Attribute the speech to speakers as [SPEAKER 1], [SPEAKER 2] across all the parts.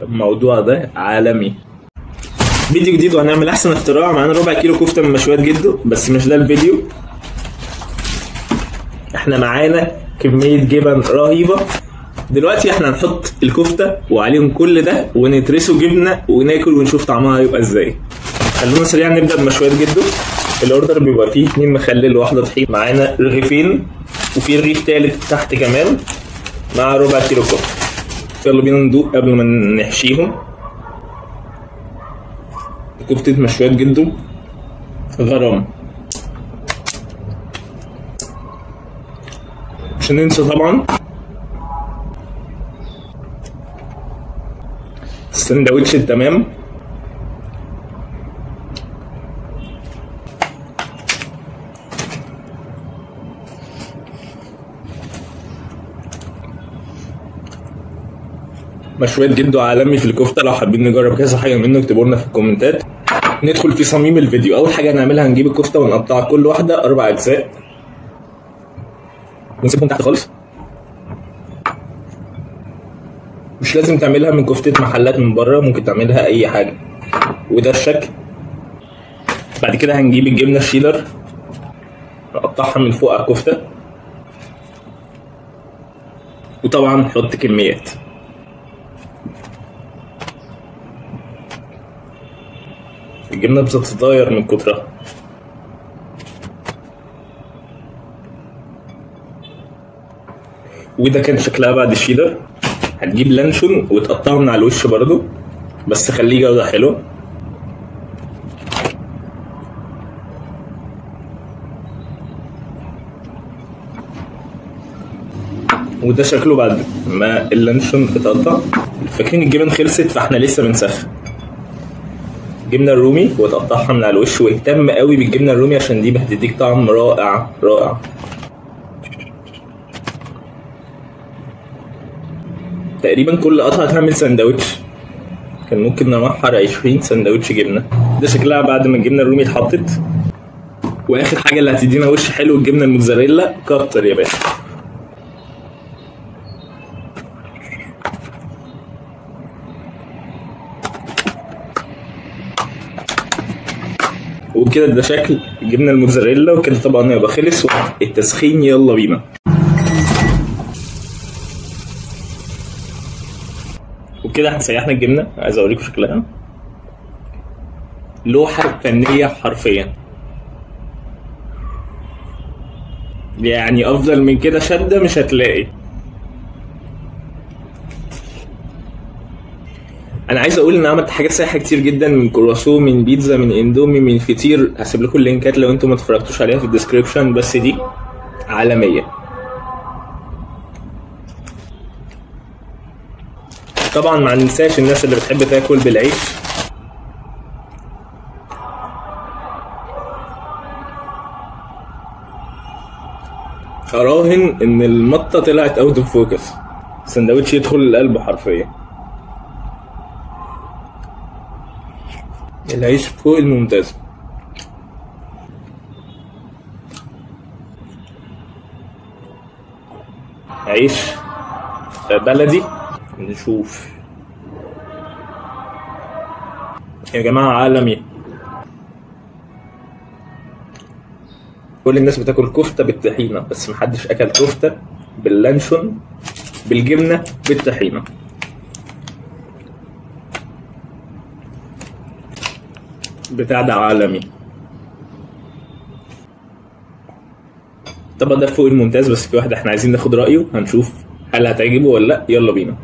[SPEAKER 1] الموضوع ده عالمي. فيديو جديد وهنعمل احسن اختراع. معانا ربع كيلو كفته من مشويات جدو، بس مش ده الفيديو. احنا معانا كمية جبن رهيبة. دلوقتي احنا هنحط الكفتة وعليهم كل ده ونترسه جبنه وناكل ونشوف طعمها هيبقى ازاي. خلونا سريعا نبدا بمشويات جدو. ال order بيبقى فيه 2 مخلل وواحدة طحين، معانا رغيفين وفي رغيف تالت تحت كمان مع ربع كيلو كفته. يلا بينا ندوق قبل ما نحشيهم. كفتة مشويات جدو غرام. مش هننسى طبعا السندوتش التمام. مشويات جدو عالمي في الكفتة. لو حابين نجرب كذا حاجة منه اكتبوا لنا في الكومنتات. ندخل في صميم الفيديو. اول حاجة هنعملها هنجيب الكفتة ونقطعها كل واحدة 4 اجزاء ونسيبهم تحت خالص. مش لازم تعملها من كفته محلات من بره، ممكن تعملها اي حاجة. وده الشكل. بعد كده هنجيب الجبنة الشيدر نقطعها من فوق على الكفتة، وطبعا نحط كميات. الجبنة بتتطاير من كترها. وده كان شكلها بعد الشيدر. هتجيب لانشون وتقطعه من على الوش برضو، بس خليه جودة حلوة. وده شكله بعد ما اللانشون اتقطع. فاكرين الجبن خلصت فاحنا لسه بنسخن. جبنه الرومي وتقطعها من على الوش، واهتم قوي بالجبنه الرومي عشان دي هتديك طعم رائع رائع. تقريبا كل قطعه تعمل سندوتش، كان ممكن نمحر 20 سندوتش جبنه. ده شكلها بعد ما الجبنة الرومي اتحطت. واخر حاجة اللي هتدينا وش حلو الجبنة الموتزاريلا. كتر يا باشا. وبكده ده شكل الجبنة الموتزاريلا. وكده طبعا يبقى خلص التسخين. يلا بينا. وبكده احنا سيحنا الجبنة. عايز اوريكم شكلها، لوحة فنية حرفيا. يعني افضل من كده شده مش هتلاقي. انا عايز اقول ان عملت حاجات سايحه كتير جدا، من كرواسون، من بيتزا، من اندومي، من فطير. هسيب لكم اللينكات لو انتم ما اتفرجتوش عليها في ال description، بس دي عالمية. طبعا ما ننساش الناس اللي بتحب تاكل بالعيش. اراهن ان المطه طلعت out of focus. سندوتش يدخل القلب حرفيا. العيش فوق الممتاز. عيش بلدي. نشوف يا جماعة، عالمي. كل الناس بتاكل كفتة بالطحينة، بس محدش أكل كفتة باللانشون بالجبنة بالطحينة. بتاع ده عالمي. طبعا ده فوق الممتاز، بس في واحدة احنا عايزين ناخد رأيه، هنشوف هل هتعجبه ولا لا. يلا بينا.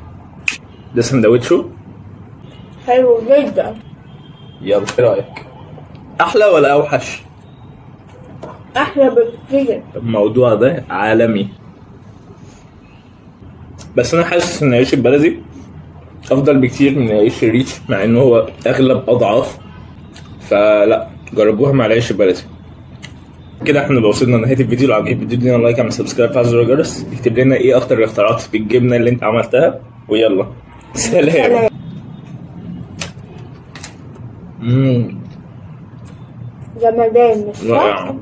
[SPEAKER 1] ده سندوتشه
[SPEAKER 2] حلو جدا.
[SPEAKER 1] يلا ايه رأيك؟ احلى ولا اوحش؟
[SPEAKER 2] احلى بكتير.
[SPEAKER 1] الموضوع ده عالمي. بس انا حاسس ان العيش البلدي افضل بكتير من العيش الريتش، مع انه هو اغلب اضعاف. فلا، جربوها مع العيش البلدي. كده احنا وصلنا لنهاية الفيديو. لو عجبك الفيديو ادينا like، اعمل subscribe، فعل زر الجرس، اكتب لنا ايه اكتر الاختراعات بالجبنه اللي انت عملتها، ويلا سلام.
[SPEAKER 2] جمدان مش صح؟